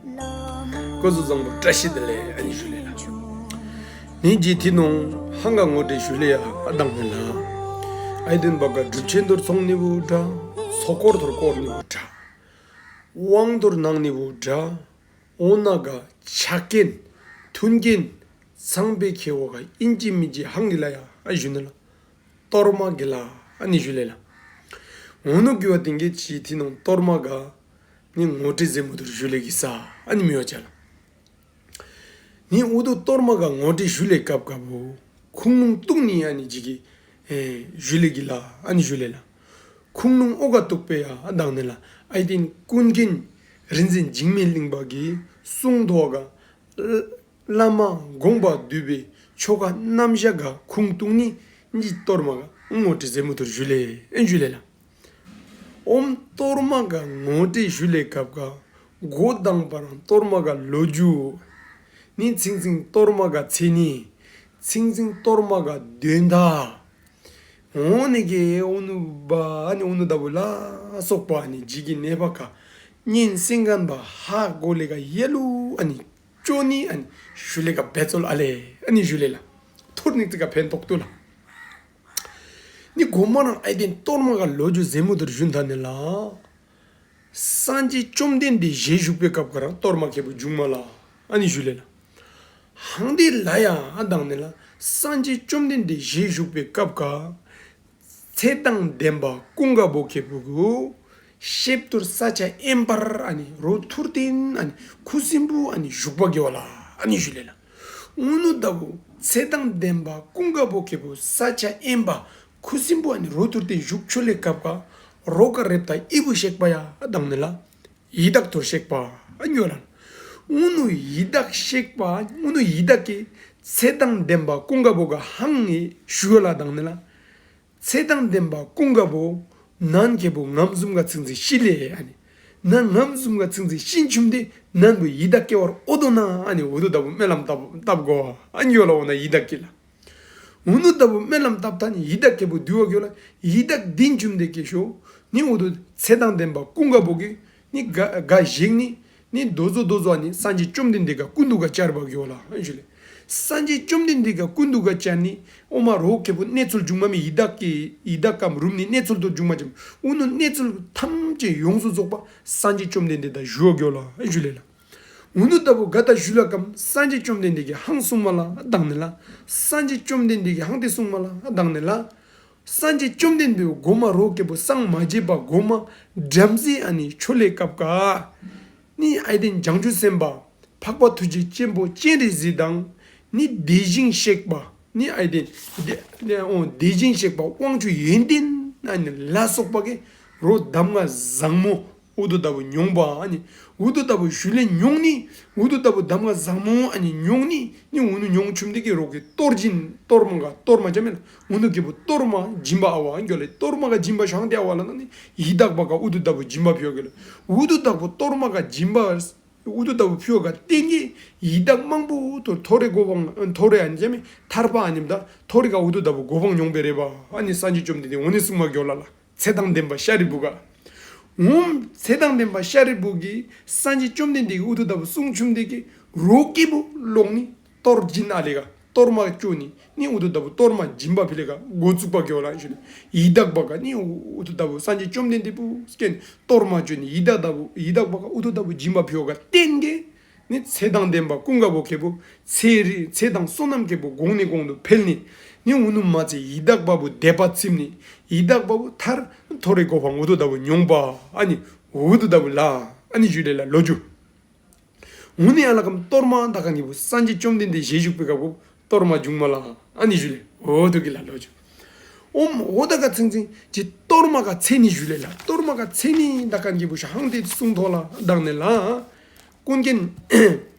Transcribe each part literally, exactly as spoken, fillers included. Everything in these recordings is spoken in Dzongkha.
སྐུ་གཟུགས་བཟང་པོ། བཀྲ་ཤིས་བདེ་ལེགས། ཨ་ནི་ཞུ་ལེ་ལགས། ནི་ཇི་ཐི་ནོང་ཧང་ག་ངོ་སྤྲོད་ཞུ་ལེ་ཡ་ཨ་དང་ནི་ལགས། ཨའི་ཏེན་བ་ག་གྲུབ་ཆེན་དུར་ཚོང་ནི་བུ་དྲ། ཚོགས་འཁོར་དུར་བསྐོར་ནི་བུ་དྲ། དབང་དུར་གནང་ནི་བུ་དྲ། འོ་ན་ག་ཆ་རྐྱེན་མཐུན་རྐྱེན་ཚང་པའི་ཁེ་བོ་ག་ཨིན་ཅི་མིན་ཅི་ཧང་གི་ལ་ཡ་ཨ་ཞུ་ནི་ལགས། གཏོར་མ་གི་ལ་ཨ་ནི་ཞུ་ལེ་ལགས། འོ་ནུ་གི་བ་ཏིང་གེ་ཇི་ཐི་ནོང་གཏོར་མ་ག་ནི་ངོ་སྤྲོད་ཟེ་མུ་དུར་ཞུ་ལེ་གི་ས་ཨ་ནི་མི་བ་ཅ་ལགས། ནི་འུ་དུ་གཏོར་མ་ག་ངོ་སྤྲོད་ཞུ་ལེ་སྐབས་སྐབས་བུ་ཁུངས་ལུང་བཏུང་ནི་ཨ་ནི་ཇི་གི་ཨེ་ཞུ་ལེ་གི་ལ་ཨ་ནི་ཞུ་ལེ་ལགས། ཁུངས་ལུང་ཨོ་ག་བཏུག་པེ་ཡ་ཨ་དང་ནི་ལགས། ཨའི་ཏེན་ཀུན་མཁྱེན་རིག་འཛིན་འཇིགས་མེད་གླིང་པ་གི་གསུང་ཐོག་ག་བླ་མ་དགོངས་པ་འདུས་པའི་ཆོ་ག་རྣམ་གཞག་ག་ཁུངས་བཏུང་ནི་ནི་གཏོར་མ་ག་ངོ་སྤྲོད་ཟེ་མུ་དུར་ཞུ་ལེ་ཨན་ཞུ་ལེ་ལགས། ཨོམ་གཏོར་མ་ག་ངོ་སྤྲོད་ཞུ་ལེ་སྐབས་ག་འགོ་དང་པ་རང་གཏོར་མ་ག་ལོ་རྒྱུས། ནི་ཚིང་ཚིང་གཏོར་མ་ག་མཚན་ཉིད། ཚིང་ཚིང་གཏོར་མ་ག་དོན་དག། འོ་ནི་གི་འོ་ནུ་བ་ཨ་ནི་འོ་ནུ་ད་བུ་ལ་སོགས་པ་ཨ་ནི་ཇི་གི་ནེ་བ་ག་ཉིན་སེང་གན་བ་ཧ་གོ་ལེ་ག་ཡ་ལུ་ཨ་ནི་ཅོ་ནི་ཨ་ནི་ཞུ་ལེ་ག་འབད་རྩོལ་ཨ་ལེ་ཨ་ནི་ཞུ་ལེ་ལགས། ཐུར་ནི་ཙི་ག་ཕན་ཐོགས་ཏུ་ལགས། ནི་གོ་མ་རང་ཨའི་ཏེན་གཏོར་མ་ག་ལོ་རྒྱུས་ཟེ་མུ་དུར་ཞུན་ད་ནི་ལགས། སངས་རྒྱས་བཅོམ་ལྡན་འདས་ཞལ་བཞུགས་པའི་སྐབས་ག་རང་གཏོར་མ་ཁེ་བུ་བྱུང་མ་ལགས་ཨ་ནི་ཞུ་ལེ་ལགས། ཧང་ཏེ་ལ་ཡ་ཨ་དང་ནི་ལགས། སངས་རྒྱས་བཅོམ་ལྡན་འདས་ཞལ་བཞུགས་པའི་སྐབས་ག་ཚེ་དང་ལྡན་པ་ཀུན་དགའ་བོ་ཁེ་བུ་གུ་ཤེབ་ཐུར་ས་ཆ་ཨེམ་པར་ཨ་ནི་རོ་ཐུར་ཏེན་ཨ་ནི་ཁུ་སིམ་བུ་ཨ་ནི་བཞུགས་པ་གི་བ་ལ་ཨ་ནི་ཞུ་ལེ་ལགས། འུ་ནུ་ད་བུ་ཚེ་དང་ལྡན་པ་ཀུན་དགའ་བོ་ཁེ་བུ་ས་ཆ་ཨེམ་པ་ཁུ་སིམ་བུ་ཨ་ནི་རོ་ཐུར་ཏེན་བཞུགས་ཆོ་ལེ་སྐབས་ག་རོ་ག་རེབ་ད་ཨི་བུ་ཤེག་པ་ཡ་ཨ་དང་ནི་ལགས། ཡི་དྭགས་ཐུར་ཤེག་པ་ཨ་ཉོ་ལ། འུ་ནུ་ཡི་དྭགས་ཤེག་པ་འུ་ནུ་ཡི་དྭགས་ཀི་ཚེ་དང་ལྡན་པ་ཀུན་དགའ་བོ་ག་ཧང་ངི་ཞུ་ལ་དང་ནི་ལགས། ཚེ་དང་ལྡན་པ་ཀུན་དགའ་བོ་ནན་ཁེ་བུ་ངམ་ཟུམ་ག་ཚིང་ཚིང་ཤི་ལེ་ཨ་ནི། ནན་ངམ་ཟུམ་ག་ཚིང་ཚིང་ཤི་ཆུམ་ཏེ་ནན་བུ་ཡི་དྭགས་ཀེ་བར་ཨོ་དོ་ན་ཨ་ནི་འུ་དུ་ད་བུ་སྨོན་ལམ་བཏབ་བཏབ་གོ་ཨ་ཉོ་ལ་འོ་ན་ཡི་དྭགས་ཀི་ལགས། འུ་ནུ་ད་བུ་སྨོན་ལམ་བཏབ་ཐ་ནི་ཡི་དྭགས་ཁེ་བུ་དུ་བ་གི་ལ་ཡི་དྭགས་དིན་ཆུམ་ཏེ་ཀེ་ཤོ་ནི་འུ་དུ་ཚེ་དང་ལྡན་པ་ཀུན་དགའ་བོ་གི་ནི་ག་ག་ཞིག་ནི་ནི་དོ་ཟོ་དོ་ཟོ་ཨ་ནི་སངས་རྒྱས་བཅོམ་ལྡན་འདས་ག་ཀུན་ཏུ་ག་བཅར་བ་གི་བ་ལ་ཨ་ཞུ་ལེ། སངས་རྒྱས་བཅོམ་ལྡན་འདས་ག་ཀུན་ཏུ་ག་བཅར་ནི་ཨོ་མ་རོ་ཁེ་བུ་གནས་ཚུལ་བྱུང་མ་མི་ཡི་དྭགས་ཀི་ཡི་དྭགས་ཀམ་རུམ་ནི་གནས་ཚུལ་དོ་བྱུང་མ་ཅམ་འུ་ནུ་གནས་ཚུལ་ཐམས་ཅད་ཡོངས་སུ་རྫོགས་པ་སངས་རྒྱས་བཅོམ་ལྡན་འདས་ད་ཞུ་བ་གི་བ་ལ་ཨ་ཞུ་ལེ་ལགས། འུ་ནུ་ད་བུ་ག་ད་ཞུ་ལ་ཀམ་སངས་རྒྱས་བཅོམ་ལྡན་འདས་ཀྱིས་ཧང་གསུང་མ་ལ་དང་ནི་ལགས། སངས་རྒྱས་བཅོམ་ལྡན་འདས་ཀྱིས་ཧང་ཏེ་གསུང་མ་ལ་དང་ནི་ལགས། སངས་རྒྱས་བཅོམ་ལྡན་འདས་གོ་མ་རོ་ཁེ་བུ་སངས་མ་རྒྱས་པ་གོ་མ་བྲམ་ཟེ་ཨ་ནི་ཆོ་ལེ་སྐབས་ག་ནི་ཨའི་ཏེན་བྱང་ཆུབ་སེམས་དཔའ་འཕགས་པ་ཐུགས་རྗེ་ཆེན་པོ་སྤྱན་རས་གཟིགས་དང་ནི་དེ་བཞིན་གཤེགས་པ་ནི་ཨའི་ཏེན་དེ་དེ་ཨོ་དེ་བཞིན་གཤེགས་པ་དབང་ཕྱུག་ཡོན་ཏན་ཨ་ནི་ལ་སོགས་པ་གི་རོ་གདམས་ངག་བཟང་མོ་འུ་དུ་ད་བུ་མྱོང་པ་ཨ་ནི། འུ་དུ་ད་བུ་ཞུ་ལེ་མྱོང་ནི། འུ་དུ་ད་བུ་གདམས་ངག་བཟང་མོ་ཨ་ནི་མྱོང་ནི། ནི་འུ་ནུ་མྱོང་ཆུམ་དེ་གི་རོ་གི་གཏོར་སྦྱིན་གཏོར་མ་ག་གཏོར་མ་ཅ་མེ་ལ། འུ་ནུ་གི་བུ་གཏོར་མ་སྦྱིན་པ་ཨ་བ་ཨ་གྱོ་ལེ། གཏོར་མ་ག་སྦྱིན་པ་ཤང་དེ་ཨ་བ་ལ་ན་ནི་ཡི་དྭགས་པ་ག་འུ་དུ་ད་བུ་སྦྱིན་པ་ཕི་བ་གི་ལ། འུ་དུ་ད་བུ་གཏོར་མ་ག་སྦྱིན་པ་འུ་དུ་ད་བུ་ཕི་བ་ག་བརྟེན་གི་ཡི་དྭགས་མང་པོ་ཐོ་ཐོ་རེ་གོ་འཕང་ཐོ་རེ་ཨ་ནི་ཅ་མེ་ཐར་པ་ཨ་ནིམ་ད་ཐོ་རེ་ག་འུ་དུ་ད་བུ་གོ་འཕང་མྱོང་པེ་རེ་བ་ཨ་ནི་སངས་རྒྱས་བཅོམ་ལྡན་འདས་འོ་ནི་གསུང་མ་གྱོ་ལ་ལ། ཚེ་དང་ལྡན་པ་ཤཱ་རིའི་བུ་ག། ངོམ་ཚེ་དང་ལྡན་པ་ཤཱ་རིའི་བུ་གིས་སངས་རྒྱས་བཅོམ་ལྡན་འདས་ཀྱི་འུ་དུ་ད་བུ་གསུང་ཆུམ་དེ་གི་རོ་གི་བུ་ལོང་ནི་གཏོར་སྦྱིན་ཨ་ལེ་ག་གཏོར་མ་ཅོ་ནི་ནི་འུ་དུ་ད་བུ་གཏོར་མ་སྦྱིན་པ་ཕི་ལེ་ག་འགོ་བཙུགས་པ་གི་བ་ལ་ཞུ་ནི། ཡི་དྭགས་པ་ག་ནི་འུ་དུ་ད་བུ་སངས་རྒྱས་བཅོམ་ལྡན་འདས་བུ་སྐྱེན་གཏོར་མ་ཅོ་ནི་ཡི་དྭགས་ད་བུ་ཡི་དྭགས་པ་ག་འུ་དུ་ད་བུ་སྦྱིན་པ་ཕི་བ་ག་བརྟེན་གི་ནི་ཚེ་དང་ལྡན་པ་ཀུན་དགའ་བོ་ཁེ་བུ་ཚེ་རི་ཚེ་དང་བསོད་ནམས་ཁེ་བུ་གོང་ནས་གོང་དུ་འཕེལ་ནི། ནི་འུ་ནུ་མ་ཚེ་ཡི་དྭགས་པ་བུ་དད་པ་ཚིམ་ནི། ཡི་དྭགས་པ་བུ་མཐར་མཐོ་རིས་གོ་འཕང་འུ་དུ་ད་བུ་མྱོང་པ་ཨ་ནི་འུ་དུ་ད་བུ་ལ་ཨ་ནི་ཞུ་ལེ་ལ་ལོ་རྒྱུས། འུ་ནི་ཨ་ལ་ཀམ་གཏོར་མ་དག་ཁན་གི་བུ་སངས་རྒྱས་བཅོམ་ལྡན་འདས་ཞལ་བཞུགས་པའི་སྐབས་གཏོར་མ་བྱུང་མ་ལ་ཨ་ནི་ཞུ་ལེ་འུ་དུ་གི་ལ་ལོ་རྒྱུས། ཨོམ་འོ་ད་ག་ཚིང་ཚིང་ཅི་གཏོར་མ་ག་ཚེ་ནི་ཞུ་ལེ་ལ། གཏོར་མ་ག་ཚེ་ནི་དག་ཁན་གི་བུ་ཤ་ཧང་དེ་གསུང་ཐོག་ལ་དག་ནི་ལ། ཀུན་མཁྱེན་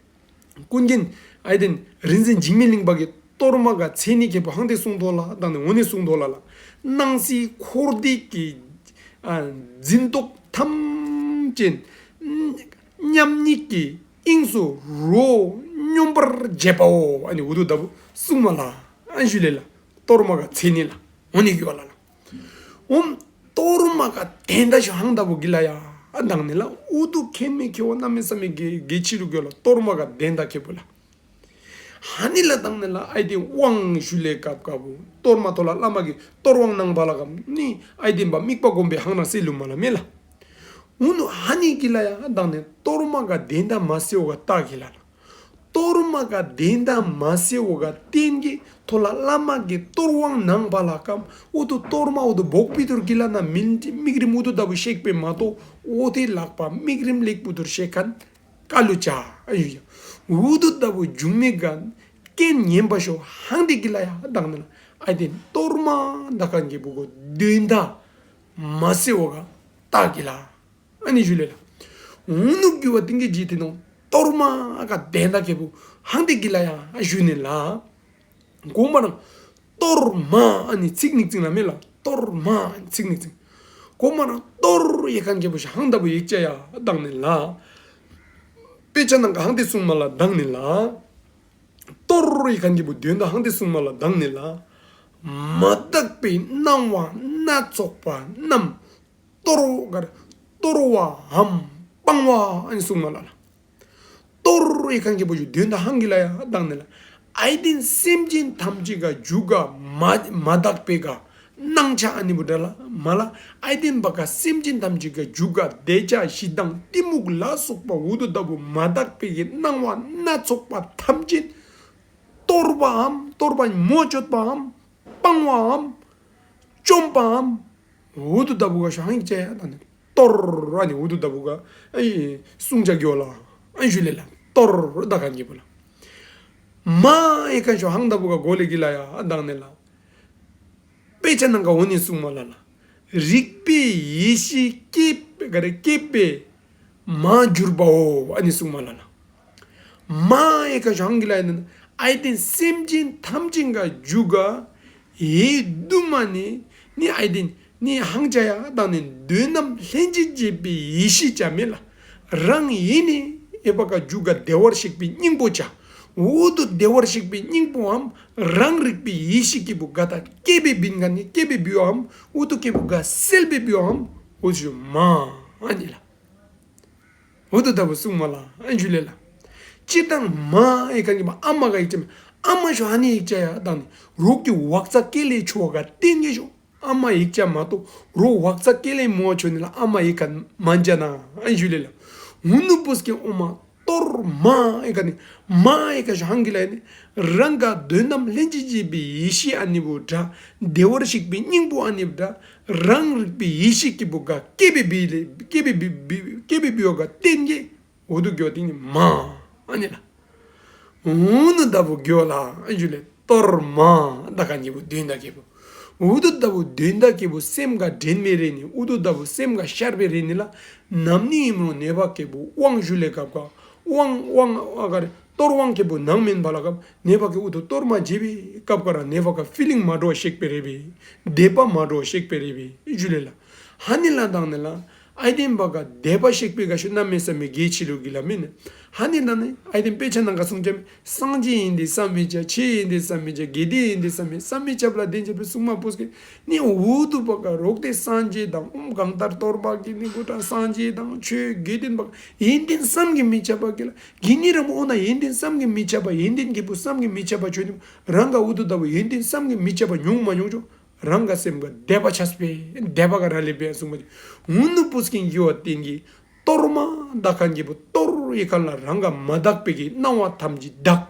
ཀུན་མཁྱེན་ཨའི་ཏེན་རིག་འཛིན་འཇིགས་མེད་གླིང་པ་གི་གཏོར་མ་ག་ཚེ་ནི་ཁེ་བུ་ཧང་དེ་གསུང་ཐོག་ལ་དག་ནི་འོ་ནི་གསུང་ཐོག་ལ་ལ། སྣང་སྲིད་འཁོར་འདས་ཀྱི་ཨ་འཛིན་རྟོག་ཐམས་ཅད་མཉམ་ཉིད་ཀྱི་དབྱིངས་སུ་རོ་སྙོམས་པར་བྱེད་པའོ། ཨ་ནི་འུ་དུ་ད་བུ་གསུང་མ་ལ་ཨ་ཞུ་ལེ་ལ། གཏོར་མ་ག་ཚེ་ནི་ལ་འོ་ནི་གི་བ་ལ་ལ། ཨོམ་གཏོར་མ་ག་དེན་ད་ཤོ་ཧང་ད་བུ་གི་ལ་ཡ་ ཨ་དག་ནི་ལགས། ཨུ་ཐུ་ཁེན་མེ་ཁེ་བ་གནམ་མེད་ས་མེད་གེ་གེ་ཕྱི་རུ་གི་ལགས། གཏོར་མ་ག་དོན་དག་ཁེ་པོ་ལགས། ཧ་ནི་ལགས་དག་ནི་ལགས། ཨའི་ཏེན་དབང་ཞུ་ལེ་སྐབས་སྐབས་པོ་གཏོར་མ་ཐོག་ལ་བླ་མ་གི་གཏོར་དབང་གནང་བ་ལ་གམ་ནི་ཨའི་ཏེན་པ་དམིགས་པ་སྒོམ་སྦེ་ཧང་རང་སེ་ལུ་མ་ལ་མེ་ལགས། ཨུ་ནུ་ཧ་ནི་གི་ལགས་ཡ་དག་ནི་གཏོར་མ་ག་དོན་དག་མ་སེ་བ་ག་ལྟ་གི་ལགས་ལགས། གཏོར་མ་ག་དོན་དག་མ་སེ་བ་ག་བརྟེན་གི་ཐོག་ལ་བླ་མ་གི་གཏོར་དབང་གནང་བ་ལ་གམ་ཨུ་ཐུ་གཏོར་མ་ཨུ་ཐུ་བོག་པི་ཐུར་གི་ལགས་ན་མིན་དམིགས་རིམ་ཨུ་ཐུ་ད་བུ་ཤེག་པེ་མ་གཏོགས་ཨོ་ཐེ་ལག་པ་དམིགས་རིམ་ལེགས་པོ་ཐུར་ཤེག་ཁན་ཀ་ལུ་ཅ་ཨ་ཡུ་ཡ། ཨུ་ཐུ་ད་བུ་འབྱུང་མི་ག་རྐྱེན་ངན་པ་ཤོ་ཧང་དེ་གི་ལགས་ཡ་དག་ནི་ལགས། ཨའི་ཏེན་གཏོར་མ་དག་ཁན་གི་བུ་གོ་དོན་དག་མ་སེ་བ་ག་ལྟ་གི་ལགས། ཨ་ནི་ཞུ་ལེ་ལགས། ཨུ་ནུ་གི་བ་ཏིང་གི་ཇི་ཏེ་ནོ་གཏོར་མ་ག་དོན་དག་ཁེ་པོ་ཧང་དེ་གི་ལགས་ཡ་ཞུ་ནི་ལགས། གོ་མ་རང་གཏོར་མ་ཨ་ནི་ཚིག་ཉིག་ཙིང་ལ་མེ་ལགས། གཏོར་མ་ཨ་ནི་ཚིག་ཉིག་ཙིང་། གོ་མ་རང་གཏོར་ཡེ་ཁན་ཁེ་པོ་ཤ་ཧང་ད་བུ་ཡིག་ཅ་ཡ་དག་ནི་ལགས། དཔེ་ཆ་ནང་ག་ཧང་དེ་གསུང་མ་ལ་དག་ནི་ལགས། གཏོར་ཡེ་ཁན་ཁེ་པོ་དོན་དག་ཧང་དེ་གསུང་མ་ལ་དག་ནི་ལགས། མ་དག་པའི་སྣང་བ་སྣ་ཚོགས་པ་རྣམས་གཏོར་གར་གཏོར་བའམ་སྤང་བ་ཨ་ནི་གསུང་མ་ལ་ལགས། གཏོར་ཡེ་ཁན་ཁེ་པོ་ཞུ་དོན་དག་ཧང་གི་ལགས་ཡ་དག་ནི་ལགས། ཨའི་ཏེན་སེམས་ཅན་ཐམས་ཅད་ག་རྒྱུད་ག་མ་མ་དག་པེ་ག་སྣང་ཆ་ཨ་ནི་བུ་དྲ་ལ་མ་ལ་ཨའི་ཏེན་བ་ག་སེམས་ཅན་ཐམས་ཅད་ག་རྒྱུད་ག་འདོད་ཆགས་ཞེ་སྡང་གཏི་མུག་ལ་སོགས་པ་ཨུ་ཐུ་ད་བུ་མ་དག་པེ་གི་སྣང་བ་སྣ་ཚོགས་པ་ཐམས་ཅད་གཏོར་བའམ་གཏོར་བ་མོ་ཆོད་པའམ་སྤང་བའམ་བཅོམ་པའམ་ཨུ་ཐུ་ད་བུ་ག་ཤ་ཧང་ཡིག་ཅ་ཡ་དག་ནི་གཏོར་ཨ་ནི་ཨུ་ཐུ་ད་བུ་ག་ཨའི་གསུང་ཅ་གི་ཝ་ལ་ཨ་ནི་ཞུ་ལེ་ལགས། གཏོར་དག་ཁན་གི་བུ་ལགས། མ་ཡེ་ཁན་ཤ་ཧང་ད་བུ་ག་གོ་ལེ་གི་ལགས་ཡ་དག་ནི་ལགས། དཔེ་ཆ་ནང་ག་འོ་ནི་གསུང་མ་ལ་ལགས། རིག་པའི་ཡེ་ཤེས་སྐྱེས་ག་རེ་སྐྱེས་པའི་མ་གྱུར་པའོ་ཨ་ནི་གསུང་མ་ལ་ལགས། མ་ཡེ་ཁན་ཤ་ཧང་གི་ལགས་ཡ་ནི་ཨའི་ཏེན་སེམས་ཅན་ཐམས་ཅད་ག་རྒྱུད་ག་ཡེ་དུ་མ་ནི་ནི་ཨའི་ཏེན་ནི་ཧང་ཅ་ཡ་དག་ནི་དོན་དམ་ལྷན་ཅིག་སྐྱེས་པའི་ཡེ་ཤེས་ཅ་མེ་ལགས། རང་ཡེ་ནི་ཨེ་བ་ག་རྒྱུད་ག་བདེ་བར་གཤེགས་པའི་སྙིང་པོ་ཅ། ཨུ་ཐུ་བདེ་བར་གཤེགས་པའི་སྙིང་པོའམ་རང་རིག་པའི་ཡེ་ཤེས་ཁེ་པོ་ག་ད་སྐྱེས་པེ་བིན་ག་ནི་སྐྱེས་པེ་བིའམ་ཨུ་ཐུ་ཁེ་པོ་ག་སེལ་བེ་བིའམ་ཨུ་ཐུ་ཤོ་མ་ཨ་ནི་ལགས། ཨུ་ཐུ་ད་བུ་གསུང་མ་ལ་ཨ་ནི་ཞུ་ལེ་ལགས། སྤྱིར་བཏང་མ་ཡེ་ཁན་གི་བ་ཨ་མ་ག་ཡིག་ཅ་མེ། ཨ་མ་ཤ་ཧ་ནི་ཡིག་ཅ་ཡ་དག་ནི་རོག་གི་ཝག་ཙ་ཀེ་ལེ་ཆོ་ག་བརྟེན་གི་ཤོ། ཨ་མ་ཡིག་ཅ་མ་གཏོགས་རོག་ཝག་ཙ་ཀེ་ལེ་མོ་ཆོ་ནི་ལ་ཨ་མ་ཡེ་ཁན་མན་ཅ་ན་ཨ་ནི་ཞུ་ལེ་ལགས། ཨུ་ནུ་པུས་ཀི་ཨོ་མ་གཏོར་མ་ཡེ་ཁན་ནི་མ་ཡེ་ཁན་ཤ་ཧང་གི་ལགས་ཡ་ནི་རང་ག་དོན་དམ་ལྷན་ཅིག་སྐྱེས་པའི་ཡེ་ཤེས་ཨ་ནི་བུ་དྲ་བདེ་བར་གཤེགས་པའི་སྙིང་པོ་ཨ་ནི་བུ་དྲ་རང་རིག་པའི་ཡེ་ཤེས་ཁེ་པོ་ག་སྐྱེས་པེ་བི་ལེ་སྐྱེས་པེ་བི་བི་སྐྱེས་པེ་བི་བ་ག་བརྟེན་གི་ཨུ་ཐུ་གི་བ་ཏིང་ནི་མ་ཨ་ནི་ལགས། ཨུ་ནུ་ད་བུ་གི་ཝ་ལ་ཨ་ནི་ཞུ་ལེ། གཏོར་མ་དག་ཁན་གི་བུ་དོན་དག་ཁེ་པོ། ཨུ་ཐུ་ད་བུ་དོན་དག་ཁེ་པོ་སེམས་ག་དྲན་མེ་རེ་ནི་ཨུ་ཐུ་ད་བུ་སེམས་ག་ཤར་བེ་རེ་ནི་ལགས། ནམ་ནི་ཨིན་རུང་ནེ་བ་ཁེ་པོ་དབང་ཞུ་ལེ་སྐབས་ག་དབང་དབང་ཨ་ག་རེ་གཏོར་དབང་ཁེ་པོ་གནང་མེན་པ་ལ་སྐབས་ནེ་བ་ཁེ་ཨུ་ཐུ་གཏོར་མ་བྱེ་བེ་སྐབས་ག་ར་ནེ་བ་ག་ཕི་ལིང་མ་འདྲཝ་ཤེག་པེ་རེ་བེ། དད་པ་མ་འདྲཝ་ཤེག་པེ་རེ་བེ་ཞུ་ལེ་ལགས། ཧ་ནི་ལགས་དག་ནི་ལགས། ཨའི་ཏེན་བ་ག་དད་པ་ཤེག་པེ་ག་ཤོ་གནམ་མེད་ས་མེད་གེ་ཕྱི་རུ་གི་ལགས་མེ་ནི། ཧ་ནི་ལགས་ནི་ཨའི་ཏེན་དཔེ་ཆ་ནང་ག་གསུང་ཅ་མེ། སངས་རྒྱས་ཡིན་ཏེ་བསམ་མི་ཁྱབ། ཆོས་ཡིན་ཏེ་བསམ་མི་ཁྱབ། དགེ་འདུན་ཡིན་ཏེ་བསམ་མི་བསམ་མི་ཁྱབ་ལ་དེན་ཅ་པེ་གསུང་མ་པུས་ཀི་ནི་ཨུ་ཐུ་བ་ག་རོག་ཏེ་སངས་རྒྱས་དང་ཨོམ་གང་ལྟར་གཏོར་པ་གི་ནི་གུ་ཏ་སངས་རྒྱས་དང་ཆོས་དགེ་འདུན་བ་ག་ཡོན་ཏན་བསམ་གི་མི་ཁྱབ་པ་གི་ལགས། གི་ནི་ར་མོ་ཨོ་ན་ཡོན་ཏན་བསམ་གི་མི་ཁྱབ་པ་ཡོན་ཏན་ཁེ་པོ་བསམ་གི་མི་ཁྱབ་པ་ཆོ་ནི་རང་ག་ཨུ་ཐུ་ད་བུ་ཡོན་ཏན་བསམ་གི་མི་ཁྱབ་པ་ཉུང་མ་ཉུང་ཆོ། རང་ག་སེམས་ག་དད་པ་ཆགས་པེ་དད་པ་ག་ར་ལེབ་པེ་གསུང་མ་ཅི། ཨུ་ནུ་པུས་ཀིན་གི་ཝ་ཏིང་གི་གཏོར་མ་དག་ཁན་གི་བུ་གཏོར་ཡེ་ཁན་ལ་རང་ག་མ་དག་པེ་གི་སྣང་བ་ཐམས་ཅད་དག།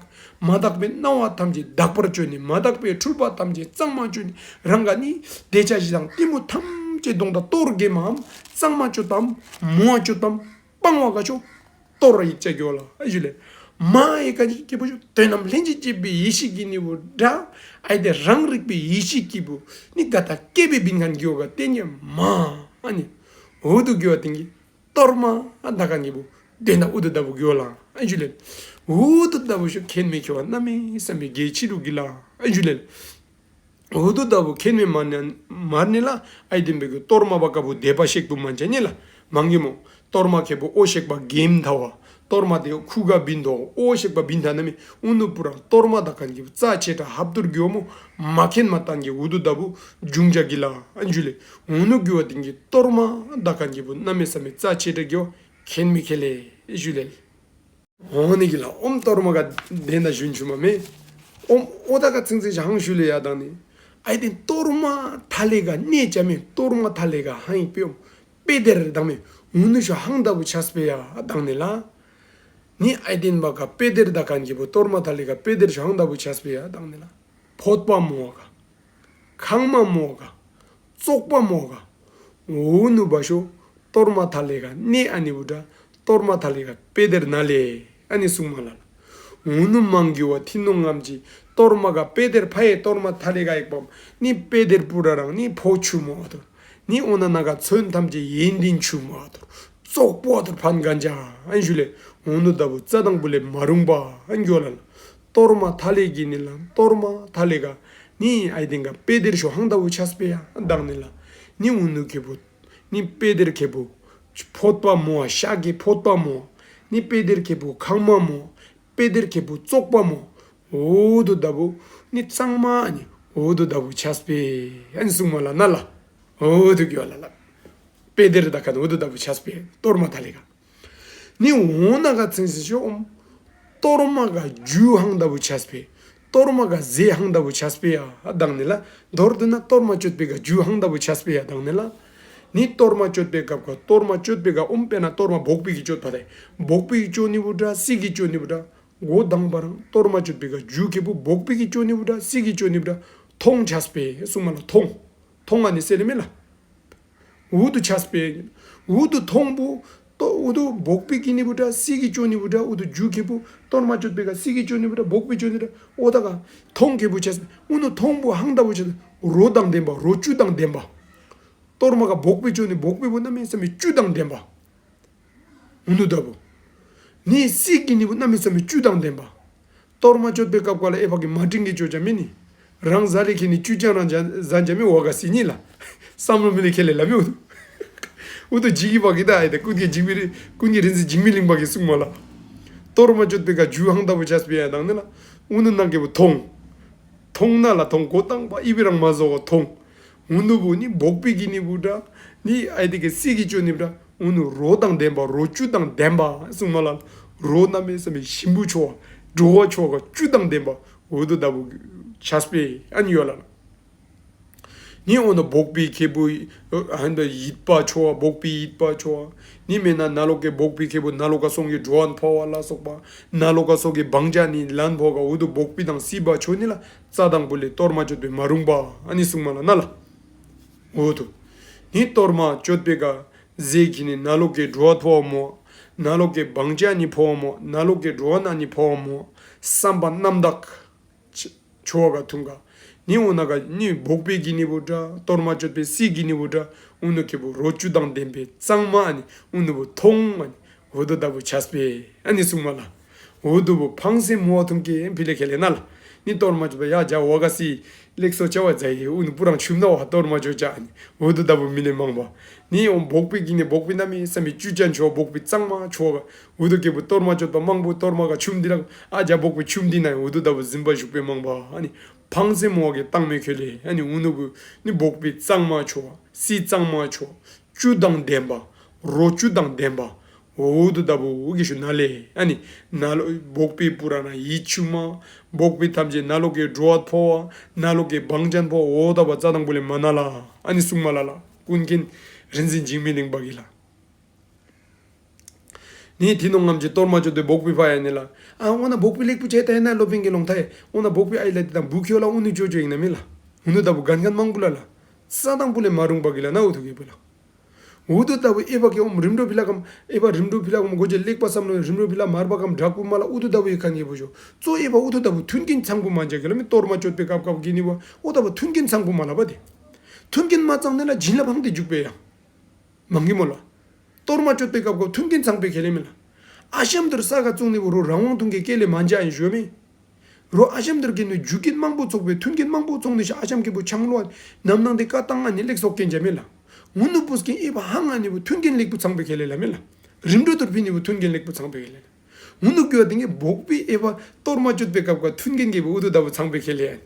མ་དག་པེ་སྣང་བ་ཐམས་ཅད་དག་པར་ཅོ་ནི། མ་དག་པེ་འཁྲུལ་པ་ཐམས་ཅད་གཙང་མ་ཅོ་ནི། རང་ག་ནི་དེ་ཆ་ཞིག་དང་གཏི་མུག་ཐམས་ཅད་གདོང་དང་གཏོར་གེ་མའམ་གཙང་མ་ཅོ་ཏམ་མོ་ཅོ་ཏམ་སྤང་བ་ག་ཆོ། གཏོར་ཡིག་ཅ་གི་ཝ་ལ་ཨ་ཞུ་ལེ། མ་ཡེ་ཁན་གི་ཁེ་པོ་ཞུ་དོན་དམ་ལྷན་ཅིག་སྐྱེས་པའི་ཡེ་ཤེས་ཀྱི་ནི་བུ་དྲ། ཨའི་ཏེན་རང་རིག་པའི་ཡེ་ཤེས་ཀྱི་བུ་ནི་ག་ད་སྐྱེས་པེ་བིན་ཁན་གི་ཝ་ག་ཏེ་ནི་མ་ཨ་ནི་ཨུ་ཐུ་གི་ཝ་ཏིང་གི་གཏོར་མ་དག་ཁན་གི་བུ་དོན་དམ་ཨུ་ཐུ་ད་བུ་གི་ཝ་ལ་ཨ་ཞུ་ལེ། ཨུ་ཐུ་ད་བུ་ཤོ་ཁེན་མེ་ཁེ་ཝ་གནམ་མེད་ས་མེད་གེ་ཕྱི་རུ་གི་ལགས་ཨ་ཞུ་ལེ། ཨུ་ཐུ་ད་བུ་ཁེན་མེ་མ་ནི་མ་ནི་ལགས། ཨའི་ཏེན་བེ་གི་གཏོར་མ་བ་ག་བུ་དད་པ་ཤེག་པུ་མན་ཅ་ནི་ལགས། མང་གི་མོ། གཏོར་མ་ཁེ་བུ་ཨོ་ཤེག་པ་གེམ་ཐ་བ། གཏོར་མ་དེ་ཁུ་ག་བིན་དོ་ཨོ་ཤེག་པ་བིན་ཐ་ན་མེ། ཨུ་ནུ་པུ་ར་གཏོར་མ་དག་ཁན་གི་བུ་རྩ་ཆེ་དྲགས་ཧབ་ཏུར་གི་བ་མོ་མ་ཁེན་མ་ཏང་གི་ཨུ་དུ་ད་བུ་འབྱུང་ཅ་གི་ལ་ཨན་ཞུ་ལེ། ཨུ་ནུ་གི་བ་དེང་གི་གཏོར་མ་དག་ཁན་གི་བུ་གནམ་མེད་ས་མེད་རྩ་ཆེ་དྲགས་གི་བ་ཁེན་མི་ཁེ་ལེ་ཞུ་ལེ། འོ་ནི་གི་ལ་ཨོམ་གཏོར་མ་ག་དེན་ད་ཞུན་ཆུ་མ་མེ། ཨོམ་ཨོ་ད་ག་ཚིང་ཚིང་ཞིག་ཧང་ཞུ་ལེ་ཡ་དང་ནི། ཨའི་ཏེན་གཏོར་མ་ཐ་ལེ་ག་གནས་ཅ་མེ། གཏོར་མ་ཐ་ལེ་ག་ཧང་ཡིག་པེ་ཨོམ་དཔེ་དེར་དང་མེ། ཨུ་ནུ་ཤོ་ཧང་ད་བུ་ཆས་པེ་ཡ་དང་ནི་ལ། ནི་ཨའི་ཏེན་བ་ག་དཔེ་དེར་དག་ཁན་གི་བུ་གཏོར་མ་ཐ་ལེ་ག་དཔེ་དེར་ཤོ་ཧང་ད་བུ་ཆས་པེ་ཡ་དང་ནི་ལ། ཕོད་པ་མོ་ག། ཁང་མ་མོ་ག། བཙོག་པ་མོ་ག། ཨུ་ནུ་བ་ཤོ་གཏོར་མ་ཐ་ལེ་ག་གནས་ཨ་ནི་བུ་དྲ་གཏོར་མ་ཐ་ལེ་ག་དཔེ་དེར་ན་ལེ་ཨ་ནི་གསུང་མ་ལ་ལ། ཨུ་ནུ་མང་གི་བ་ཐི་ནོང་ངམ་ཅིག་གཏོར་མ་ག་དཔེ་དེར་ཕ་ཡེ་གཏོར་མ་ཐ་ལེ་ག་ཡེག་པམ་ནི་དཔེ་དེར་པུ་ར་རང་ནི་ཕོ་ཆུ་མོ་ཨ་ཐུར། ནི་ཨོ་ན་ན་ག་ཚོན་ཐམས་ཅད་ཡེན་ཏིན་ཆུ་མོ་ཨ་ཐུར། བཙོག་པོ་ཨ་ཐུར་ཕན་གན་ཅ་ཨན་ཞུ་ལེ། ཨུ་ནུ་ད་བུ་རྩ་དང་པོ་ལས་མ་རུང་པ་ཨན་གྱོ་ལ་ལ། གཏོར་མ་ཐ་ལེ་གི་ནི་ལ་གཏོར་མ་ཐ་ལེ་ག་ནི་ཨའི་ཏེན་ག་དཔེ་དེར་ཤོ་ཧང་ད་བུ་ཆས་པེ་ཡ་དང་ནི་ལ། ནི་ཨུ་ནུ་ཁེ་བུ་ནི་དཔེ་དེར་ཁེ་བུ་ཕོད་པ་མོ་ཤ་གི་ཕོད་པ་མོ། ནི་དཔེ་དེར་ཁེ་བུ་ཁང་མ་མོ། དཔེ་དེར་ཁེ་བུ་བཙོག་པ་མོ། ཨུ་དུ་ད་བུ་ནི་གཙང་མ་ཨ་ནི་ཨུ་དུ་ད་བུ་ཆས་པེ་ཨན་གསུང་མ་ལ་ན་ལ། ཨུ་དུ་གྱོ་ལ་ལ། དཔེ་དེར་དག་ཁན་ཨུ་དུ་ད་བུ་ཆས་པེ་གཏོར་མ་ཐ་ལེ་ག། ནི་ཨོ་ན་ག་ཚིང་སི་ཤོ་ཨོམ། གཏོར་མ་ག་རྒྱུ་ཧང་ད་བུ་ཆས་པེ། གཏོར་མ་ག་ཟས་ཧང་ད་བུ་ཆས་པེ་ཡ་དང་ནི་ལ། མདོར་བསྡུ་ན་གཏོར་མ་ཅོད་པེ་ག་རྒྱུ་ཧང་ད་བུ་ཆས་པེ་ཡ་དང་ནི་ལ། ནི་གཏོར་མ་ཅོད་པེ་སྐབས་ག་གཏོར་མ་ཅོད་པེ་ག་ཨོམ་དཔེར་ན་གཏོར་མ་བོག་པི་གི་ཅོད་པ་དེ། བོག་པི་གི་ཅོ་ནི་བུ་དྲ་སི་གི་ཅོ་ནི་བུ་དྲ། འགོ་དང་པ་རང་གཏོར་མ་ཅོད་པེ་ག་རྒྱུ་ཁེ་བུ་བོག་པི་གི་ཅོ་ནི་བུ་དྲ་སི་གི་ཅོ་ནི་བུ་དྲ། ཐོང་ཆས་པེ་གསུང་མ་ལ་ཐོང་། ཐོང་ཨ་ནི་སེ་ལེ་མེ་ལ། ཨུ་དུ་ཆས་པེ། ཨུ་དུ་ཐོང་བུ། ཏོ་ཨུ་དུ་བོག་པི་གི་ནི་བུ་དྲ་སི་གི་ཅོ་ནི་བུ་དྲ་ཨུ་དུ་རྒྱུ་ཁེ་བུ་གཏོར་མ་ཅོད་པེ་ག་སི་གི་ཅོ་ནི་བུ་དྲ་བོག་པི་ཅོ་ནི་དྲ་ཨོ་ད་ག་ཐོང་ཁེ་བུ་ཆས་པེ། ཨུ་ནུ་ཐོང་བུ་ཧང་ད་བུ་ཆས་པེ་རོ་དང་ལྡན་པ་རོ་བཅུད་དང་ལྡན་པ། གཏོར་མ་ག་བོག་པི་ཅོ་ནི་བོག་པི་བུ་གནམ་མེད་ས་མེད་བཅུད་དང་ལྡན་པ། ཨུ་ནུ་ད་བུ། ནི་སི་གི་ནི་བུ་གནམ་མེད་ས་མེད་བཅུད་དང་ལྡན་པ། གཏོར་མ་ཅོད་པེ་སྐབས་ག་ལ་ཨེ་བ་གི་མ་ཏིང་གི་ཅོ་ཅ་མེ་ནི། རང་ཟ་ལེ་ཁེ་ནི་བཅུད་ཅང་རང་ཟ་ཟ་ཅ་མེ་བ་ག་སི་ནི་ལ། བསམ་བློ་མི་ལེ་ཁེ་ལེ་ལ་མེ་ཨུ་དུ། ཨུ་དུ་ཇི་གི་བ་གི་ད་ཨེ་ད་ཀུན་གྱི་འཇིགས་མེད་རི་ཀུན་གྱི་རིག་འཛིན་འཇིགས་མེད་གླིང་པ་གི་གསུང་མ་ལ། གཏོར་མ་ཅོད་པེ་ག་རྒྱུ་ཧང་ད་བུ་ཆས་པེ་ཡ་དང་ནི་ལ། ཨུ་ནུ་ནང་གི་བུ་ཐོང་། ཐོང་ན་ལ་ཐོང་འགོ་དང་པ་ཨི་བི་རང་མ་ཟོ་བ་ཐོང་། ཨུ་ནུ་བུ་ནི་བོག་པི་གི་ནི་བུ་དྲ་ནི་ཨའི་ཏེན་གི་སི་གི་ཅོ་ནི་བུ་དྲ། ཨུ་ནུ་རོ་དང་ལྡན་པ་རོ་བཅུད་དང་ལྡན་པ་གསུང་མ་ལ། རོ་གནམ་མེད་ས་མེད་ཞིམ་པོ་ཆོ་བ་དྲོ་བ་ཆོ་བ་བཅུད་དང་ལྡན་པ་ཨུ་དུ་ད་བུ་ཆས་པེ་ཨན་ཡོ་ལ། ནི་ཨོ་ན་བོག་པི་ཁེ་བུ་ཨ་ཧན་ད་ཡིད་པ་ཆོ་བ་བོག་པི་ཡིད་པ་ཆོ་བ། ནི་མེན་ན་ན་ལོག་གི་བོག་པི་ཁེ་བུ་ན་ལོག་ག་སོང་གི་འགྲོ་བ་ཕོ་བ་ལ་སོགས་པ། ན་ལོག་ག་སོང་གི་བང་ཅ་ནི་ལན་ཕོ་ག་ཨུ་དུ་བོག་པི་དང་སི་བ་ཆོ་ནི་ལ། རྩ་དང་པོ་ལས་གཏོར་མ་ཅོད་པེ་མ་རུང་པ་ཨ་ནི་གསུང་མ་ལ་ན་ལ། ཨུ་དུ། ནི་གཏོར་མ་ཅོད་པེ་ག་ཟེ་གི་ནི་ན་ལོག་གི་འགྲོ་བ་ཕོ་བ་མོ། ན་ལོག་གི་བང་ཅ་ནི་ཕོ་བ་མོ། ན་ལོག་གི་འགྲོ་བ་ན་ནི་ཕོ་བ་མོ། བསམ་པ་རྣམ་དག་ཆ་ཆོ་བ་ག་ཐུང་ག། ནི་ཨོ་ན་ག་ནི་བོག་པི་གི་ནི་བུ་དྲ་གཏོར་མ་ཅོད་པེ་སི་གི་ནི་བུ་དྲ་ཨུ་ནུ་ཁེ་བུ་རོ་བཅུད་དང་ལྡན་པེ་གཙང་མ་ཨ་ནི་ཨུ་ནུ་བུ་ཐོང་ཨ་ནི། ཨུ་དུ་ད་བུ་ཆས་པེ་ཨ་ནི་གསུང་མ་ལ། ཨུ་དུ་བུ་ཕངས་སེམས་མོ་བ་ཐུང་ཀེ་ཕི་ལེ་ཁེ་ལེ་ན་ལ། ནི་གཏོར་མ་ཅོད་པེ་ཡ་ཇ་བ་ག་སི་ལེགས་སོ་ཅ་བ་ཛའི་ཨུ་ནུ་པུ་རང་ཆུམ་ན་བ་གཏོར་མ་ཅོ་ཅ་ཨ་ནི། ཨུ་དུ་ད་བུ་མི་ལེ་མང་བ། ནི་ཨོ་བོག་པི་གི་ནི་བོག་པི་གནམ་མེད་ས་མེད་བཅུད་ཅན་ཆོ་བ་བོག་པི་གཙང་མ་ཆོ་བ་ག། ཨུ་དུ་ཁེ་བུ་གཏོར་མ་ཅོད་པ་མང་བུ་གཏོར་མ་ག་ཆུམ་དི་ལ་ཨ་ཇ་བོག་པི་ཆུམ་དི་ན་ཨུ་དུ་ད་བུ་གཟིམ་པ་ཞུགས་པེ་མང་བ་ཨ་ནི། ཕངས་སེམས་མོ་བ་གི་བཏང་མེ་ཁེ་ལེ་ཨ་ནི་ཨུ་ནུ་བུ་ནི་བོག་པི་གཙང་མ་ཆོ་བ་སི་གཙང་མ་ཆོ་བ། བཅུད་དང་ལྡན་པ། རོ་བཅུད་དང་ལྡན་པ། ཨུ་དུ་ད་བུ་ཨུ་གི་ཤུ་ན་ལེ། ཨ་ནི་ན་ལོག་བོག་པི་པུ་ར་ན་ཡིད་ཆུམ་མ། བོག་པི་ཐམས་ཅད་ན་ལོག་གི་འགྲོ་བ་ཕོ་བ། ན་ལོག་གི་བང་ཅན་ཕོ་བ་ཨོ་ད་བ་རྩ་དང་པོ་ལས་མ་ན་ལ། ཨ་ནི་གསུང་མ་ལ་ལ། ཀུན་མཁྱེན་རིག་འཛིན་འཇིགས་མེད་གླིང་པ་གི་ལ། ནི་ཐི་ནོང་ངམ་ཅིག་གཏོར་མ་ཅོད་དེ་བོག་པི་ཕ་ཡ་ནི་ལ། ཨ་ཨོ་ན་བོག་པི་ལེགས་པོ་ཆེ་ད་ཡ་ན་ལོ་པིན་གི་ལོང་ཐ་ཡ། ཨོ་ན་བོག་པི་ཨའི་ལ་དི་དང་བུ་ཁྱོད་ལ་ཨུ་ནུ་ཅོ་ཅོ་ཡིན་ན་མི་ལ། ཨུ་ནུ་ད་བུ་གན་གན་མང་པོ་ལ་ལ། རྩ་དང་པོ་ལས་མ་རུང་པ་གི་ལ་ན་ཨུ་ཐུ་གི་བུ་ལ། ཨུ་ཐུ་ད་བུ་ཨེ་བ་གི་ཨོམ་རིམ་གྲོ་ཕི་ལ་གམ་ཨེ་བ་རིམ་གྲོ་ཕི་ལ་གམ་གོ་ཅེ་ལེགས་པ་བསམ་ལོ་རིམ་གྲོ་ཕི་ལ་མར་བ་གམ་དྲག་པོ་མ་ལ་ཨུ་ཐུ་ད་བུ་ཡི་ཁན་གི་བུ་ཤོ། ཙོ་ཨེ་བ་ཨུ་ཐུ་ད་བུ་མཐུན་རྐྱེན་ཚང་པོ་མ་འཇག་གི་ལ་མི་གཏོར་མ་ཅོད་པེ་ཀབ་ཀབ་གི་ནི་བ་ཨུ་ད་བུ་མཐུན་རྐྱེན་ཚང་པོ་མ་ལ་བ་དེ། མཐུན་རྐྱེན་མ་ཚང་ནི་ལ་བྱིན་རླབས་ཧང་དེ་འཇུག་པེ་ཡ། མང་གི་མོ་ལ། གཏོར་མ་ཅོད་པེ་ཀབ་ཀབ་མཐུན་རྐྱེན་ཚང་པེ་ཁེ་ལེ་མི་ལ། ཨ་ཤམ་དུར་ས་ག་བཙུགས་ནི་བུ་རོ་རང་དབང་ཐུང་གི་ཀེ་ལེ་མ་འཇག་ཨིན་ཞུ་མི། རོ་ཨ་ཞམ་དུར་གི་ནི་རྒྱུ་རྐྱེན་མང་པོ་ཚོགས་པའི་མཐུན་རྐྱེན་མང་པོ་ཚོགས་ནི་ཤ་ཨ་ཞམ་གི་བུ་ཆང་ལོ་ནམ་ནང་དེ་ཀ་ཏང་ཨ་ནི་ལེགས་སོགས་རྐྱེན་ཅ་མེ་ལ། ངུ་ནུ་པུས་ཀྱིན་ཨི་བ་ཧང་ཨ་ནི་བུ་མཐུན་རྐྱེན་ལེགས་པོ་ཚང་པེ་ཁེ་ལེ་ལ་མེ་ལ། རིམ་གྲོ་དུར་ཕི་ནི་བུ་མཐུན་རྐྱེན་ལེགས་པོ་ཚང་པེ་ ཨུ་ནུ་གི་བ་དེ་གི་བོག་པི་ཨའི་བ་གཏོར་མ་གཅོད་པའི་སྐབས་ཀ་མཐུན་རྐྱེན་གི་བ་ཨུ་ཐུ་ད་བུ་ཚང་པེ་ཁེ་ལེ་ཡ།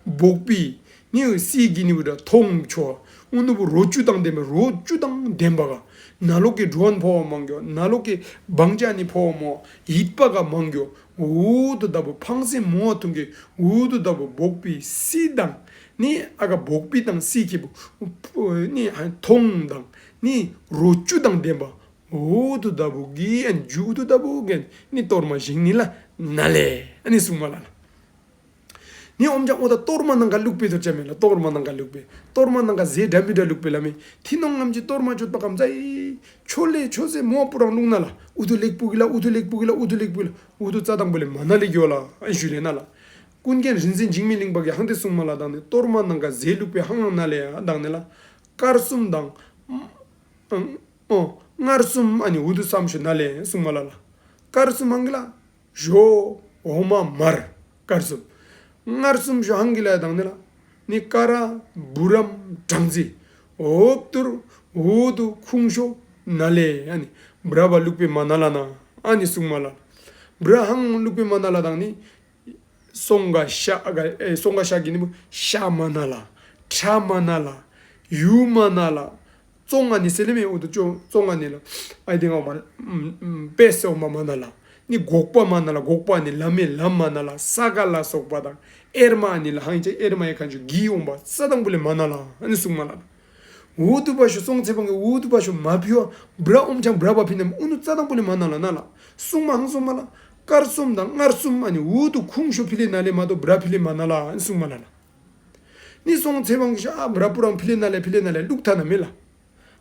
བོག་པི་ནི་སི་གི་ནི་བུ་ད་ཐོང་ཆོ། ཨུ་ནུ་བུ་རོ་བཅུད་དང་ལྡན་པའི་རོ་བཅུད་དང་ལྡན་པ་ག། ན་ལོག་གི་འགྲོ་བ་ཕོ་བ་མང་གྱོ། ན་ལོག་གི་བང་ཅ་ནི་ཕོ་བ་མོ་ཡིད་པ་ག་མང་གྱོ། ཨུ་ཐུ་ད་བུ་ཕངས་སེམས་མོ་བ་ཐུང་གི་ཨུ་ཐུ་ད་བུ་བོག་པི་སི་དང་ནི་ཨ་ག་བོག་པི་དང་སི་ཁེ་བུ་ནི་ཐོང་དང་ནི་རོ་བཅུད་དང་ལྡན་པ། ཨུ་ཐུ་ད་བུ་གི་ཨན་ཇུ་ཨུ་ཐུ་ད་བུ་གན་ནི་གཏོར་མ་བཞེངས་ནི་ལ་ན་ལེ་ཨ་ནི་གསུངས་མ་ལ་ལ། ནི་ཨོམ་ཅང་ཨོ་ད་གཏོར་མ་ནང་ག་བླུགས་པེ་ཐོར་ཅ་མེ་ལ། གཏོར་མ་ནང་ག་བླུགས་པེ། གཏོར་མ་ནང་ག་ཟས་འདྲ་མི་འདྲ་བླུགས་པེ་ལ་མེ། ཐི་ནོང་ངམ་ཅིག་གཏོར་མ་གཅོད་པ་གམ་ཛའི་ཆོ་ལེ་ཆོ་ཟེ་མོ་པུ་རང་བླུགས་ན་ལ། ཨུ་ཐུ་ལེགས་པུ་གི་ལ། ཨུ་ཐུ་ལེགས་པུ་གི་ལ། ཨུ་ཐུ་ལེགས་པུ་གི་ལ། ཨུ་ཐུ་རྩ་དང་པོ་ལེ་མ་ན་ལེ་གྱོ་ལ་ཨན་ཞུ་ལེ་ན་ལ། ཀུན་མཁྱེན་རིག་འཛིན་འཇིགས་མེད་གླིང་པ་གི་ཧང་ཏེ་གསུངས་མ་ལ་དང་ནི་གཏོར་མ་ནང་ག་ཟས་བླུགས་པེ་ཧང་ཧང་ན་ལེ་ཡ་དང་ནི་ལ། དཀར་གསུམ་དང་། ཨོ། མངར་གསུམ་ཨ་ནི་ཨུ་ཐུ་སམ་ཤོ་ན་ལེ་གསུངས་མ་ལ་ལ། དཀར་གསུམ་ཧང་གི་ལ། ཞོ། འོ་མ། མར། དཀར་གསུམ། མངར་གསུམ་ཤོ་ཧང་གི་ལ་དང་ནི་ལ། ནི་ཀ་ར། བུ་རམ། སྦྲང་རྩི། འོབ་ཏུར། ཨུ་ཐུ་ཁུང་ཤོ་ན་ལེ་ཨ་ནི། བྲ་བ་བླུགས་པེ་མ་ན་ལ་ན་ཨ་ནི་གསུངས་མ་ལ་ལ། བྲ་ཧང་བླུགས་པེ་མ་ན་ལ་དང་ནི། སོང་ག་ཤ་ག་ཨེ་སོང་ག་ཤ་གི་ནི་བུ་ཤ་མ་ན་ལ། ཁྲ་མ་ན་ལ། ཡུ་མ་ན་ལ། ཙོང་ང་ནི་སེ་ལེ་མེ་ཨུ་ཐུ་ཙོ་ཙོང་ང་ནི་ལ། ཨའི་ཏེ་ང་མ་ཨམ་ཨམ་པེ་སེ་འོ་མ་མ་ན་ལ། ནི་སྒོག་པ་མ་ན་ལ། སྒོག་པ་ནི་ལ་མེ་ལམ་མ་ན་ལ། ས་ག་ལ་སོགས་པ་དང་། ཨེར་མ་ནི་ལ་ཧང་ཅེ་ཨེར་མ་ཡེ་ཁན་ཅུ་གི་འོང་པ་རྩ་དང་པོ་ལེ་མ་ན་ལ་ཨ་ནི་གསུངས་མ་ལ་ལ། ཨུ་ཐུ་བ་ཤོ་སོང་ཚེ་བང་གི་ཨུ་ཐུ་བ་ཤོ་མ་ཕི་བ་བྲ་ཨོམ་ཅང་བྲ་བ་ཕི་ནམ་ཨུ་ནུ་རྩ་དང་པོ་ལེ་མ་ན་ལ་ན་ལ། གསུངས་མ་ཧང་གསུངས་མ་ལ། དཀར་གསུམ་དང་མངར་གསུམ་ཨ་ནི་ཨུ་ཐུ་ཁུང་ཤོ་ཕི་ལེ་ན་ལེ་མ་གཏོགས་བྲ་ཕི་ལེ་མ་ན་ལ་ཨ་ནི་གསུངས་མ་ལ་ལ། ནི་སོང་ཚེ་བང་གི་ཤ་ཨ་བྲ་པུ་རང་ཕི་ལེ་ན་ལེ་ཕི་ལེ་ན་ལེ་བླུགས་ཐ་ན་མེ་ལ།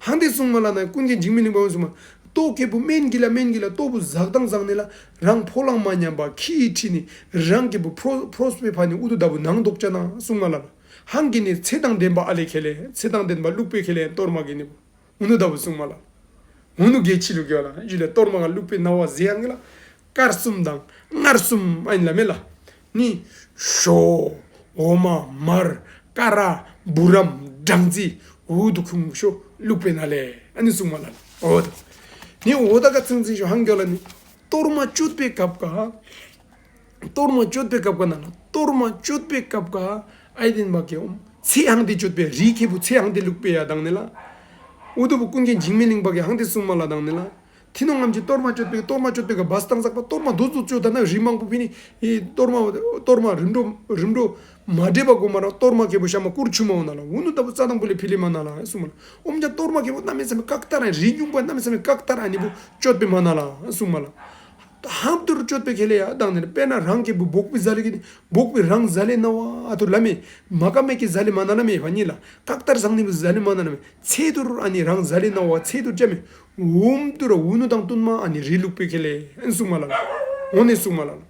ཧང་ཏེ་གསུངས་མ་ལ་ན་ཀུན་མཁྱེན་འཇིགས་མེད་གླིང་པ་གསུངས་མ། ལྟོ་ཁེ་བུ་སྨན་གི་ལ་སྨན་གི་ལ་ལྟོ་བུ་ཟག་དང་ཟག་ནི་ལ་རང་ཕོ་ལང་མ་ཉམས་པ་ཁི་ཁྲི་ནི་རང་ཁེ་བུ་ཕོ་ཕོ་སྤེ་ཕ་ནི་ཨུ་ཐུ་ད་བུ་ནང་དོག་ཅ་ན་གསུངས་མ་ལ་ལ། ཧང་གི་ནི་ཚེ་དང་ལྡན་པ་ཨ་ལེ་ཁེ་ལེ་ཚེ་དང་ལྡན་པ་བླུགས་པེ་ཁེ་ལེ་གཏོར་མ་གི་ནི་བུ། ཨུ་ནུ་ད་བུ་གསུངས་མ་ལ། ཨུ་ནུ་གེ་ཆི་ལུ་གེ་བ་ལ་ཡུ་ལེ་གཏོར་མ་ག་བླུགས་པེ་ན་བ་ཟེ་ཡང་གི་ལ། དཀར་གསུམ་དང་མངར་གསུམ་ཨ་ནི་ལ་མེ་ལ། ནི་ཞོ། འོ་མ། མར། ཀ་ར། བུ་རམ། སྦྲང་རྩི། ཨུ་ཐུ་ཁུང་ཤོ་བླུགས་པེ་ན་ལེ་ཨ་ནི་གསུངས་མ་ལ་ལ། ཨོ་ད་ནི་ཨོ་ད་ག་ཚང་ཚིང་ཤོ་ཧང་གི་ལ་ནི། གཏོར་མ་གཅོད་པའི་སྐབས་ཀ་གཏོར་མ་གཅོད་པའི་སྐབས་ཀ་ན་ལ། གཏོར་མ་གཅོད་པའི་སྐབས་ཀ་ཨའི་ཏེན་བ་གི་ཨོམ་ཚེ་ཧང་ཏེ་གཅོད་པའི་རི་ཁེ་བུ་ཚེ་ཧང་ཏེ་བླུགས་པེ་ཡ་དང་ནི་ལ། ཨུ་ཐུ་བུ་ཀུན་མཁྱེན་འཇིགས་མེད་གླིང་པ་གི་ཧང་ཏེ་གསུངས་མ་ལ་དང་ནི་ལ། ཐི་ནོང་ངམ་ཅིག་གཏོར་མ་གཅོད་པའི་གཏོར་མ་གཅོད་པའི་ག་བ་སྟང་ཟག་པ་གཏོར་མ་དུ་དུ་གཅོད་ད་ན་རི་མང་པོ་ཕི་ནི་ཨི་གཏོར་མ་གཏོར་མ་རིམ་གྲོ་རིམ་གྲོ་མ་འདྲེས་པ་གོ་མ་ར་གཏོར་མ་ཁེ་བུ་ཤ་མ་ཀུར་ཆུ་མ་འོང་ན་ལ། ཨུ་ནུ་ད་བུ་རྩ་དང་པོ་ལེ་ཕི་ལེ་མ་ན་ལ་གསུངས་མ་ལ། ཨོམ་ཅང་གཏོར་མ་ཁེ་བུ་གནམ་མེད་ས་མེད་བཀག་ཐ་ར་རི་ཉུང་པ་གནམ་མེད་ས་མེད་བཀག་ཐ་ར་ཨ་ནི་བུ་གཅོད་པེ་མ་ན་ལ་གསུངས་མ་ལ། ཧང་ཏུ་རུ་གཅོད་པེ་ཁེ་ལེ་ཡ་དང་ནི་དཔེར་ན་རང་ཁེ་བུ་བོག་པི་ཟ་ལེ་གི་ནི་བོག་པི་རང་ཟ་ལེ་ན་བ་ཨ་ཐུར་ལ་མེ། མ་ཀ་མེ་ཀི་ཟ་ལེ་མ་ན་ལ་མེ་བ་ནི་ལ། ཀག་ཏར་ཟང་ནི་བུ་ཟ་ལེ་མ་ན་ལ་མེ། ཚེ་ཐུར་ཨ་ནི་རང་ཟ་ལེ་ན་བ་ཚེ་ཐུར་ཅ་མེ། ཨུམ་ཏུ་ར་ཨུ་ནུ་དང་བསྟུན་མ་ཨ་ནི་རི་བླུགས་པེ་ཁེ་ལེ་ཨན་གསུངས་མ་ལ་ལ། འོ་ནི་གསུངས་མ་ལ་ལ།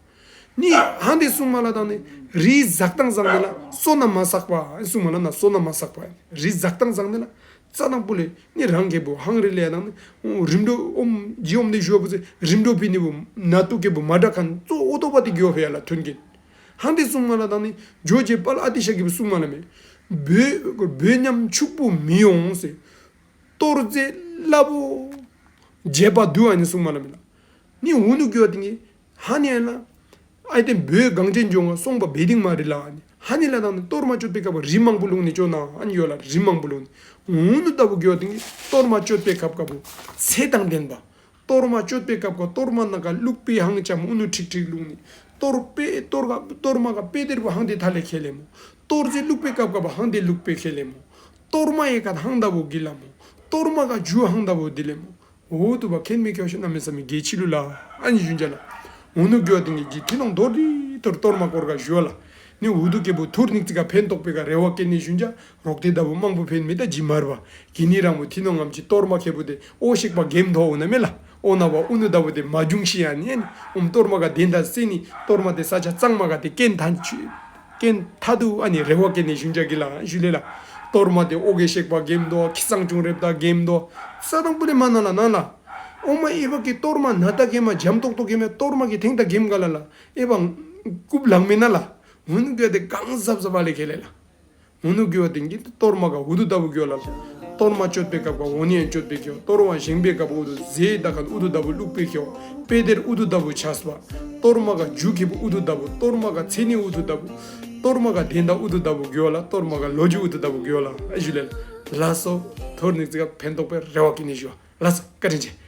ནི་ཧང་ཏེ་གསུངས་མ་ལ་དང་ནི་རི་ཟག་དང་ཟང་ནི་ལ་སོ་ན་མ་བསགས་པ་ཨན་གསུངས་མ་ལ་ན་སོ་ན་མ་བསགས་པ། རི་ཟག་དང་ཟང་ནི་ལ། རྩ་དང་པོ་ལེ་ནི་རང་ཁེ་བུ་ཧང་རི་ལེ་ཡ་དང་ནི་རིམ་གྲོ་ཨོམ་ཇི་ཨོམ་ནི་ཞུ་བ་བུ་ཚེ་རིམ་གྲོ་ཕི་ནི་བུ་ན་ཏུ་ཁེ་བུ་མ་དྲག་ཁན་གཙོ་ཨོ་ཏོ་བ་ཏི་གི་ཡོ་ཕེ་ཡ་ལ་ཐོན་གིན། ཧང་ཏེ་གསུངས་མ་ལ་དང་ནི་ཇོ་རྗེ་དཔལ་ཨ་ཏི་ཤ་ཁེ་བུ་གསུངས་མ་ལ་མེ། བོད་བོད་ཉམས་ཕྱུག་པོ་མི་ཡོང་ཟེར། གཏོར་རྫས་སླ་པོ་བརྗེད་པ་འདུག་ཨ་ནི་གསུངས་མ་ལ་མེ་ལ། ནི་ཨུ་ནུ་གི་བ་ཏི་གི་ཧ་ནི་ཨ་ལ། ཨའི་ཏེན་བོད་གངས་ཅན་ལྗོངས་ང་སོང་པ་བེ་ཏིང་མ་རི་ལ་ཨ་ནི། ཧ་ནི་ལ་དང་ནི་གཏོར་མ་གཅོད་པའི་སྐབས་རི་མང་པོ་བླུགས་ནི་ཅོ་ན་ཨ་ནི་ཡོ་ལ་རི་མང་པོ་བླུགས་ནི། ཨུ་ནུ་ལྟ་བུ་གི་བ་ཏི་གི་གཏོར་མ་གཅོད་པའི་སྐབས་སྐབས་བུ་ཚེ་དང་ལྡན་པ། གཏོར་མ་གཅོད་པའི་སྐབས་ཀ་གཏོར་མ་ནང་ཀ་བླུགས་པའི་ཧང་ཅམ་ཨུ་ནུ་ཁྲིག་ཁྲིག་བླུགས་ནི། གཏོར་པེ་གཏོར་ཀ་གཏོར་མ་ཀ་པེ་དེར་བུ་ཧང་ཏེ་ཐ་ལེ་ཁེ་ལེ་མོ། གཏོར་རྫས་བླུགས་པའི་སྐབས་ཀ་བུ་ཧང་ཏེ་བླུགས་པེ་ཁེ་ལེ་མོ། གཏོར་མ་ཡེ་ཁ་ཧང་ད་བུ་གི་ལ་མོ། གཏོར་མ་ཀ་ཇུ་ཧང་ད་བུ་དི་ལེ་མོ། ཨོ་ཐུ་བ་ཁེན་མེ་ཁྱོ་ཤ་གནམ་མེད་ས་མེད་གེ་ཆི་ལུ་ལ་ཨ་ནི་ཞུན་ཅ་ལ། ཨུ་ནུ་གི་བ་ཏི་གི་ཐི་ནོང་དོ་རི་ཐུར་གཏོར་མ་སྐོར་ག་ཞུ་བ་ལ། ནི་ཨུ་ཐུ་ཁེ་བུ་ཐུར་ནིག་ཙི་ཀ་ཕན་ཐོགས་པེ་ཀ་རེ་བ་ཀེ་ནི་ཞུན་ཅ། རོག་ཏེ་ད་བུ་མང་པོ་ཕན་མེ་ད་ཇི་མར་བ། གི་ནི་རང་བུ་ཐི་ནོང་ངམ་ཅི་གཏོར་མ་ཁེ་བུ་ཏེ་ཨོ་ཤེག་པ་གེམ་ཐོ་འོ་ན་མེ་ལ། ཨོ་ན་བ་ཨུ་ནུ་ད་བུ་ཏེ་མ་ཇུང་ཤི་ཨ་ནི་ཨ་ནི། ཨུམ་གཏོར་མ་ཀ་དེན་ད་སེ་ནི་གཏོར་མ་ཏེ་ས་ཆ་གཙང་མ་ཀ་ཏེ་ཀེན་ཐན་ཆུ། ཀེན་ཐ་དུ་ཨ་ནི་རེ་བ་ཀེ་ནི་ཞུན་ཅ་གི་ལ་ཞུ་ལེ་ལ། གཏོར་མ་ཏེ་ཨོ་གེ་ཤེག་པ་གེམ་དོ་ཁི་སང་ཅུང་རེབ་ད་གེམ་དོ། ས་དང་པོ་ཏེ་མ་ན་ལ་ན་ལ། ཨོ་མ་ཨེ་བ་གི་གཏོར་མ་ན་ད་གེམ་མ་འཇམ་ཏོག་ཏོ་གེམ་མེ་གཏོར་མ་གི་ཐེང་ད་གེམ་ག་ལ་ལ། ཨེ་བ་ཀུབ་ལང་མེ་ན་ལ། ཧུན་གི་ཏེ་གང་ཟབ་ཟབ་ཨ་ལེ་ཁེ་ལེ་ལ། ཨུ་ནུ་གི་ཝ་དེ་གིས་གཏོར་མ་ག་ཨུ་ཐུ་ད་བུ་གི་ཝ་ལ། གཏོར་མ་གཅོད་པའི་སྐབས་ག་ཨོ་ནི་ཡང་གཅོད་པའི་གི་ཝ། གཏོར་མ་བཞེངས་པའི་སྐབས་ཨུ་ཐུ་ཟས་ད་ཁན་ཨུ་ཐུ་ད་བུ་བླུགས་པའི་གི་ཝ། དཔེ་དེབ་ཨུ་ཐུ་ད་བུ་ཆགས་པ། གཏོར་མ་ག་རྒྱུ་གི་བུ་ཨུ་ཐུ་ད་བུ། གཏོར་མ་ག་མཚན་ཉིད་ཨུ་ཐུ་ད་བུ། གཏོར་མ་ག་དོན་དག་ཨུ་ཐུ་ད་བུ་གི་ཝ་ལ། གཏོར་མ་ག་ལོ་རྒྱུས་ཨུ་ཐུ་ད་བུ་གི་ཝ་ལ། ཨ་ཞུ་ལེ་ལགས་སོ། ཐོར་ནིག་ཙི་ག་ཕན་ཐོགས་པའི་རེ་བ་ཀི་ནི་ཞུ་ལགས་སོ། བཀའ་དྲིན་ཆེ།